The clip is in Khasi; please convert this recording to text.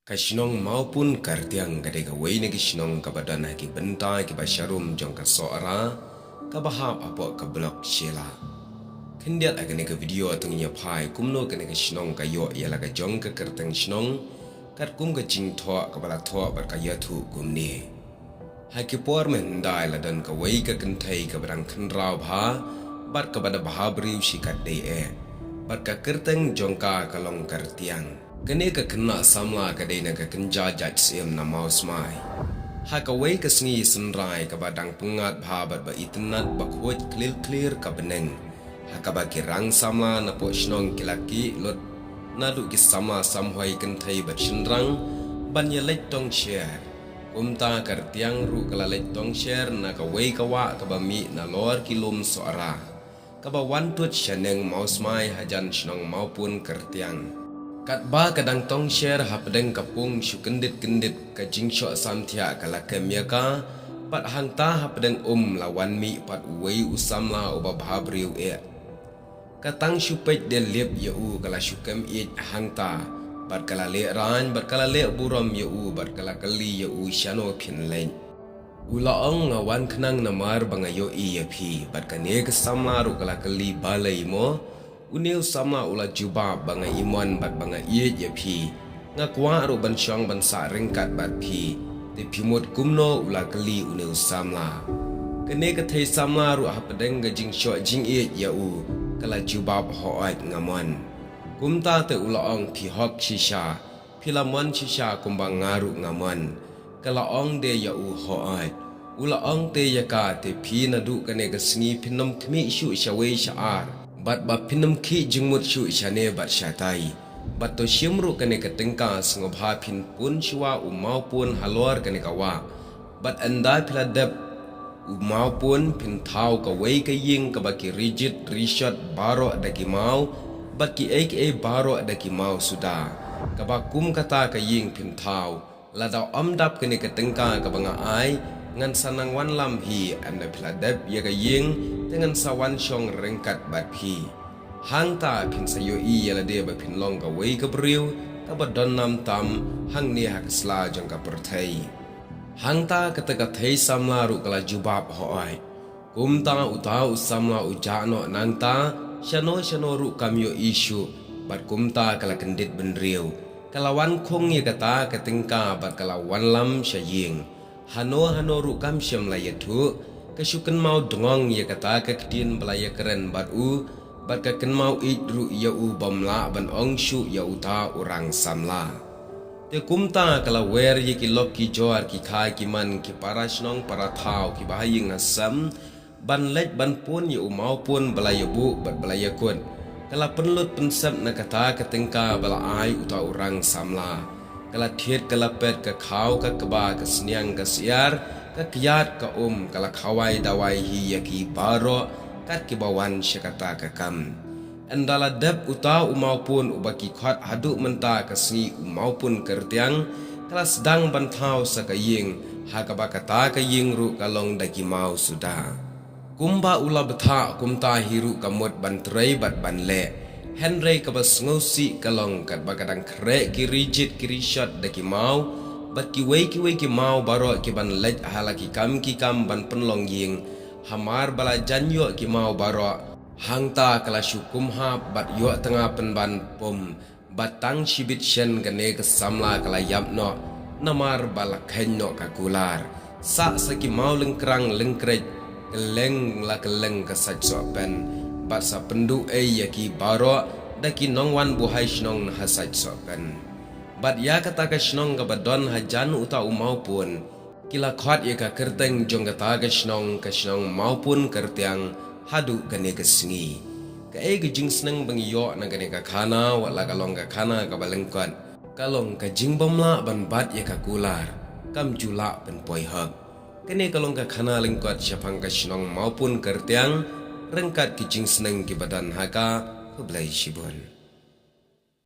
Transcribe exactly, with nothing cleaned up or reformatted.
Ka shnong Mawpun Kyrtiang ka dei kawei na ki shnong kaba don ha ki bynta kiba sharum jong ka Sohra, kaba hap hapoh ka Block Shella. Khyndiat ha kane ka video to ngin ïa phai kumno kane ka shnong ka ïoh ïa la ka jong ka kyrteng shnong, katkum ka jingthoh kaba la thoh bad ka ïathuh kumne. Ha ki por mynhyndai la don kawei ka kynthei kaba dang khynraw bha, bad kaba da bha briew shikatdei eh. Bad ka kyrteng jong ka ka long Kyrtiang. Kane ka khynnah samla ka dei na ka kynja jait syiem na Mawsmai. Ha kawei ka sngi synrai kaba dang pyngngad bha bad ba itynnad ba khuid khlir khlir ka bneng, ha kaba ki rang samla napoh shnong ki la kieh lut naduh ki samla samhoi kynthei bad shynrang ban ïa leit tong sher. Kumta ka Kyrtiang ruh ka la leit tong sher na kawei ka wah kaba mih nalor ki lum Sohra, kaba wan tut shaneng Mawsmai hajan shnong Mawpun Kyrtiang. Katba ka dang tong sher hapdeng ka pung shu kyndit kyndit, ka jingshoh samthiah ka la kem ïa ka, bad hangta hapdeng um la wan mih pat uwei u samla uba bha briew eh. Ka tang shu peit de lip ïa u ka la shu kem ïeit hangta, bad ka la leh rain bad ka la leh burom ïa u bad ka la kylli ïa u shano phin leit. U la ong, nga wan khnang namar ba nga ïohi ïa phi. Bad kane ka samla ruh ka la kylli, balei mo? Une u samla u la jubab, ba nga imon bad ba nga ïeit ïa phi. Nga kwah ruh ban shong ban sah ryngkat bad phi. Te phi mut kumno? U la kylli une u samla. Kane ka thei samla ruh hapdeng ka jingshoh jingïeit ïa u ka la jubab, hooid nga mon. Kumta te u la ong, phi hok shisha. Phi la mon shisha kumba nga ruh nga mon. Ka la ong de ïa u, hooid. U la ong te ïa ka, te phi naduh kane ka sngi phin nym khmih shuh shawei sha ar, bad ba phin nym khih jingmut shuh shane bad shatai. Bad to shim ruh kane ka tyngka, sngewbha phin pun shuwa u Mawpun halor kane ka wah. Bad ynda phi la dep u Mawpun phin thaw kawei ka ïing kaba ki ri jit ri shot baroh da ki maw, bad kiei kiei baroh da ki maw suda. Kaba kum kata ka ïing phin thaw, lada ym dap kane ka tyngka kaba nga ai, ngan sa nang wanlam hi. Ynda phi la dep ïa ka ïing, te ngan sa wan shong ryngkat bad phi. Hangta phin sa ïohi ïa lade ba phin long kawei ka briew kaba don nam tam hangne ha ka sla jong ka pyrthei. Hangta kata ka thei samla ruh ka la jubab, hooid. Kumta uta u samla u jah noh nangta, shano shano ruh kam ïohi shuh. Bad kumta ka la kyndit bynriew, ka la wan khung ïa kata ka tyngka bad ka la wanlam sha ïing. Hano hano ruh kam shym la ïathuh. Ka shu kynmaw dngong ïa kata ka ktien ba la ïakren bad u, bad ka kynmaw ïeit ruh ïa u bym lah ban ong shuh ïa uta u rang samla. Te kumta ka la wer ïa ki lok ki jor, ki kha ki man, ki para shnong para thaw, kiba ha ïing ha sem, ban leit ban pun ïa u Mawpun ba la ïabuh bad ba la ïakut. Ka la pynlut pynsep na kata ka tyngka ba la ai uta u rang samla. Ka la thied ka la pet, ka khaw ka kba, ka sniang ka syiar, ka kyiad ka um, ka la khawai dawai hi ïa ki baroh kat kiba wan sha kata ka kam. Ynda la dep uta u Mawpun uba ki khot haduh mynta ka sngi u Mawpun Kyrtiang, ka la sdang ban thaw sa ka ïing, ha kaba kata ka ïing ruh ka long da ki maw suda. Kumba u la bthah kumta hi ruh ka mut ban trei bad ban leh. Hynrei kaba sngewsih ka long katba ka dang khreh ki ri jit ki ri shot da ki maw, bad kiwei kiwei ki maw baroh ki ban leit ha la ki kam ki kam ban pynlong ïing. Hamar ba la jan ïoh ki maw baroh, hangta ka la shu kumhap bad ïoh tnga pynban pum. Bad tang shibit shen kane ka samla ka la ïap noh, namar ba la kheiñ noh ka kular. Sah sa ki maw lyngkrang lyngkreit, kylleng la kylleng ka sait sohpen. Bad sa pynduh ei ïa ki baroh da ki nongwan buhai shnong na ha sait sohpen. Bad ïa kata ka shnong kaba don hajan uta u Mawpun, ki la khot ïa ka kyrteng jong kata ka shnong, ka shnong Mawpun Kyrtiang, haduh kane ka sngi. Kaei ka jingsneng ba ngi ïoh na kane ka khana, wat la ka long ka khana kaba lyngkot, ka long ka jingbymlah ban bat ïa ka kular, kam ju lah pynpoi hok. Kane ka long ka khana lyngkot shaphang ka shnong Mawpun Kyrtiang, ryngkat ki jingsneng kiba don ha ka. Khublei shibun.